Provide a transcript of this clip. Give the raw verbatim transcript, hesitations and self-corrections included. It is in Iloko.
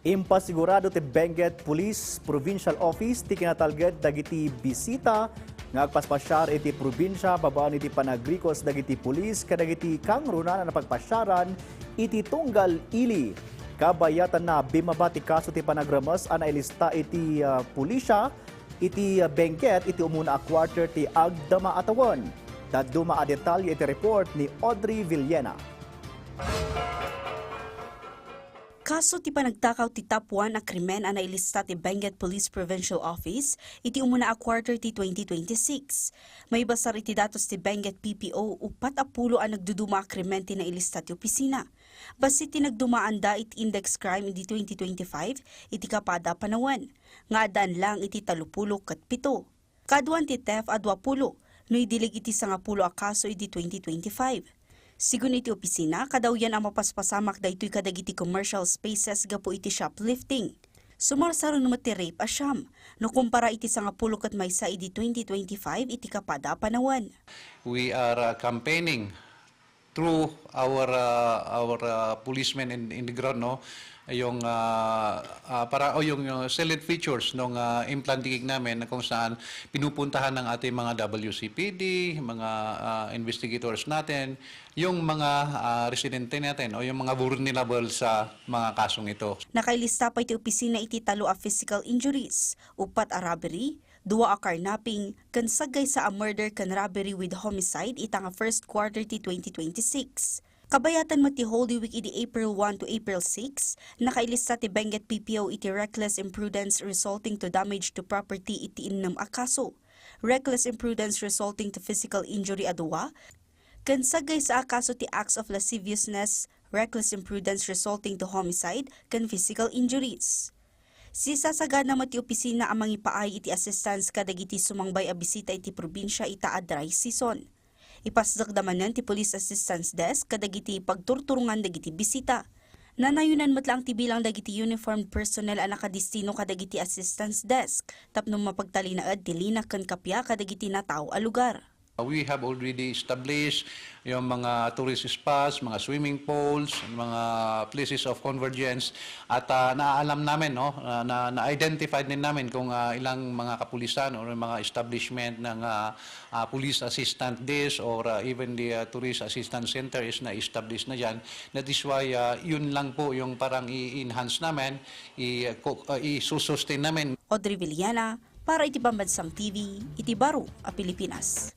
Impasigurado ti Benguet Police Provincial Office ti kinatalged dagiti bisita nga agpaspasiar iti probinsia babaen iti panagrikos dagiti pulis kadagiti kangrunaan a napagpasiaran iti tunggal ili. Kabayatanna, bimmaba ti kaso ti panagrames a nailista iti, ah, pulisya iti, ah, Benguet iti umuna a quarter ti agdama a tawen. Dadduma a detalye iti report ni Audrey Villena. Kaso ti panagtakaw ti top one a krimen a nailista ti Benguet Police Provincial Office iti umuna a quarter ti twenty twenty-six. Maibasar iti datos ti Benguet P P O, uppat a pulo a nagduduma a krimen ti nailista ti opisina. Bassit ti nagdumaanda iti index crime idi twenty twenty-five iti kapada a panawen, nga addaan lang iti tallo pulo ket pito. Kaaduan ti theft a dua pulo, no idilig iti sangapulo a kaso idi twenty twenty-five. Sigun iti opisina, kadawyan a mapaspasamak daytoy kadagiti commercial spaces gapu iti shoplifting. Sumarsaron met ti rape a siam, no kumpara iti sangapulo ket maysa idi twenty twenty-five iti kapada a panawen. We are, uh, campaigning through our, uh, our, uh, policemen in, in the ground, no? Yung, uh, uh, para, o yung, yung salient features ng, uh, implanting namin na kung saan pinupuntahan ng ating mga W C P D, mga, uh, investigators natin, yung mga, uh, residente natin o yung mga vulnerable sa mga kasong ito. Nakailista pay ti opisina iti tallo a physical injuries, uppat a robbery, dua a carnapping, ken saggaysa a murder ken robbery with homicide ita nga first quarter ti twenty twenty-six. Kabayatan met ti Holy Week idi April one to April six, nakailista ti Benguet P P O iti reckless imprudence resulting to damage to property iti innem a kaso, reckless imprudence resulting to physical injury a dua, ken saggaysa a kaso ti acts of lasciviousness, reckless imprudence resulting to homicide, ken physical injuries. Sisasagana met ti opisina a mangipaay iti assistance kadagiti sumangbay a bisita iti probinsia ita a dry season. Ipasdakda manen ti Police Assistance Desk kadagiti pagturturongan dagiti bisita. Nanayonan met laeng ti bilang dagiti uniformed personnel a nakadistino kadagiti assistance desk tapno mapagtalinaed ti lina ken kappia kadagiti natao a lugar. We have already established yung mga tourist spots, mga swimming pools, mga places of convergence, at, ah, naaalam namin, no, na, na, na-identify din namin kung, ah, ilang mga kapulisan or mga establishment ng, ah, ah, police assistant desk or, ah, even the, ah, tourist assistance center is na-establish na dyan. That is why, ah, yun lang po yung parang i-enhance namin, i-, ko-, ah, i-sustain namin. Audrey Villena, para iti Pambansang T V, iti Baro a Pilipinas.